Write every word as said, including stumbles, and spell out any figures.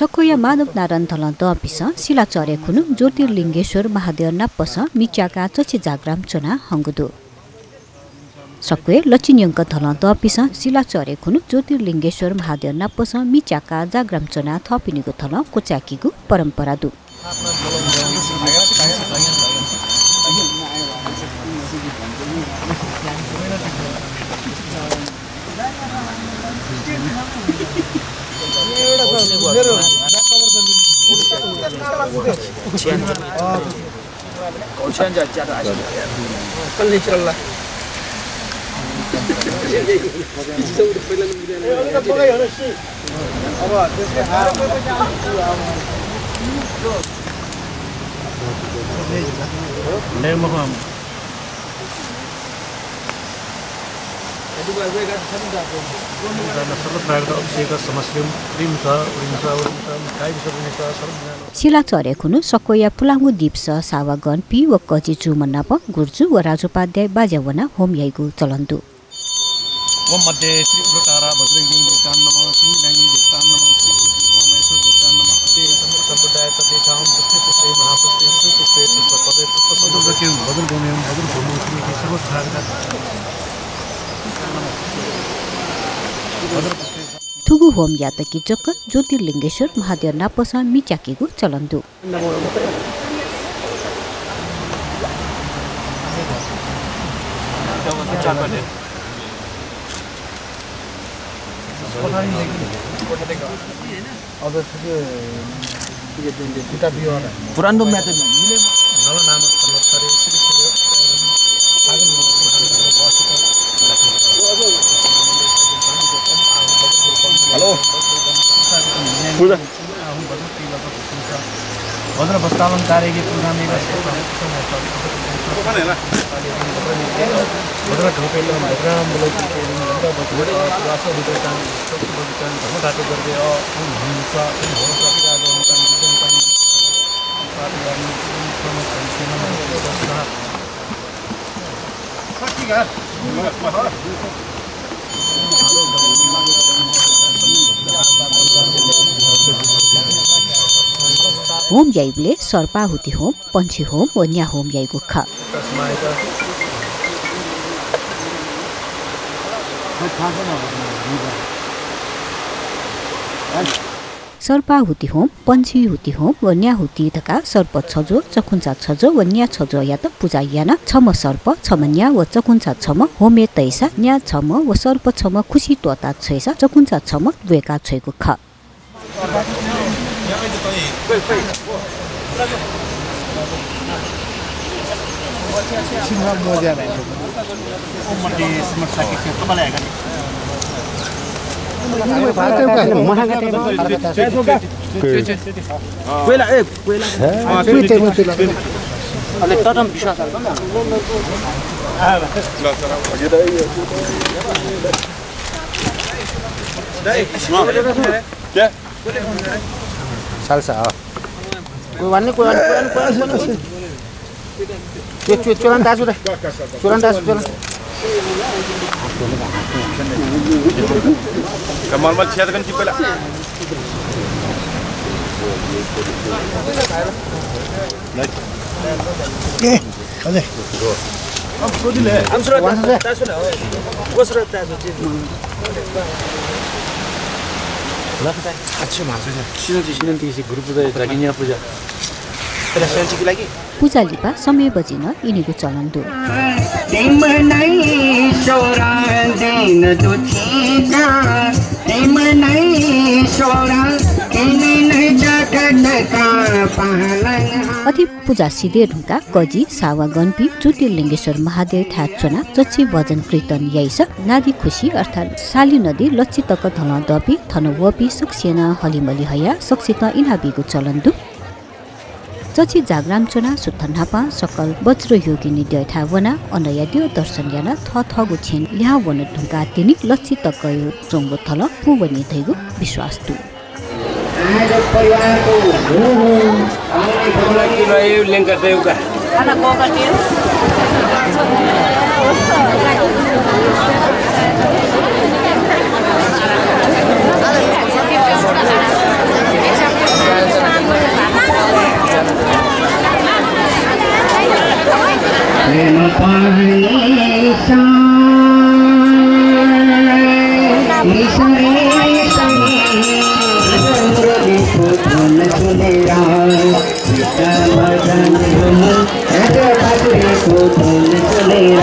सक्वया माधव नारायण धलं दःपिसं सिलाचह्रे खुन्हु ज्योतिर्लिङ्गेश्वर महाद्यः नापसं मि च्याकाः चच्छि जाग्राम च्वना हंगु दु। सक्वय् लच्छि न्यंक धलं दःपिसं सिलाचह्रे खुन्हु ज्योतिर्लिङ्गेश्वर महाद्यः नापसं मि च्याकाः जाग्राम च्वनाः थःपिनिगु धलं क्वचाय्केगु परम्परा दु। सिलाचह्रे खुन्हु सक्वया पुलांगु दिपसः सावा गणपी व कजि जूम्ह नाप गुर्जु व राजोपाध्याय बाज्या वनाः होम याइगु चलन दु। ओम मध्ये श्री उग्रतारा वज्रगिरिं देवतां नमः, श्री विनायगिरिं देवतां नमः, श्री श्री श्री उमामहेश्वर देवतां नमः। अद्य सम्पूर्ण सम्प्रदाय तद्यथा ओम पुष्पे पुष्पे महापुष्पे सुपुष्पे पुष्पपवे पुष्पपवे वज्रगोमेयं वज्रगोमेयं वज्रगोमेयं श्री श्री सर्वतथागत। थुगु होमयात कि जक ज्योतिर्लिङ्गेश्वर महाद्यः नापसं मि च्याकेगु चलन दु। पुरानो म्याथ हेलो। पूजा। वज्र वस्त्रालंकारेगि पूजामेव वज्र ढोपेत वज्राम्बुलैः वासोभितां धर्मधातु गर्भे अ ओम हंस ओम हंस अभिराज हंतां विद्यन्तां पापयामि। होम याइबलय् सर्पाहुति होम, पंक्षी होम व न्या होम याइगु खः। सर्पाहुति होम, पंक्षीहुति होम व न्याहुति धकाः सर्प छज्वः, चखुंचा छज्वः व न्या छज्वःयात पुजा यानाः छम्ह सर्प, छम्ह न्या व चखुंचा छम्ह होमय् तइसा न्या छम्ह व सर्प छम्ह खुसि त्वःता छ्वइसा चखुंचा छम्ह ब्वय्का छ्वइगु खः। कोइला, ए, कोइला। अले ततम विश्वास आलो। साल्सा, अँ। कोही वान नि, कोही वान नि, कोही वान नि, कोही वान नि, कोही वान नि। चु-, चु-, चुलान दाजु रे। चुलान दाजु, चुलान। मलमल छेद गन कि पहिला। ए, हजुर। गुरु पूजा, जागिर पूजा। पूजा लिपा समय बजिन इनिगु चलन दु। अथे पूजा सिधये धुंकाः कजि, सावा गणपी, ज्योतिर्लिङ्गेश्वर महाद्यःथाय् च्वनाः चच्छि भजन कीर्तन याइसा नादि खुसि अर्थात् साली नदी लच्छि तक धलं दःपिं थन वःपिं सकसिनं हलिमलि हयाः सकसितं इनाबीगु चलन दु। चच्छि जाग्राम च्वनाः सुथ न्हापां सकल वज्रयोगिनी द्यःथाय् वनाः अनया द्यः दर्शन यानाः थःथःगु छेँ लिहां वन धुंकाः तिनि लच्छि तक च्वंगु धलं पूवनी धइगु विश्वास दु। सुनी सुनी मुरलीको धुन सुनेर, सीता मदनको राजा बाँसुरीको धुन सुनेर,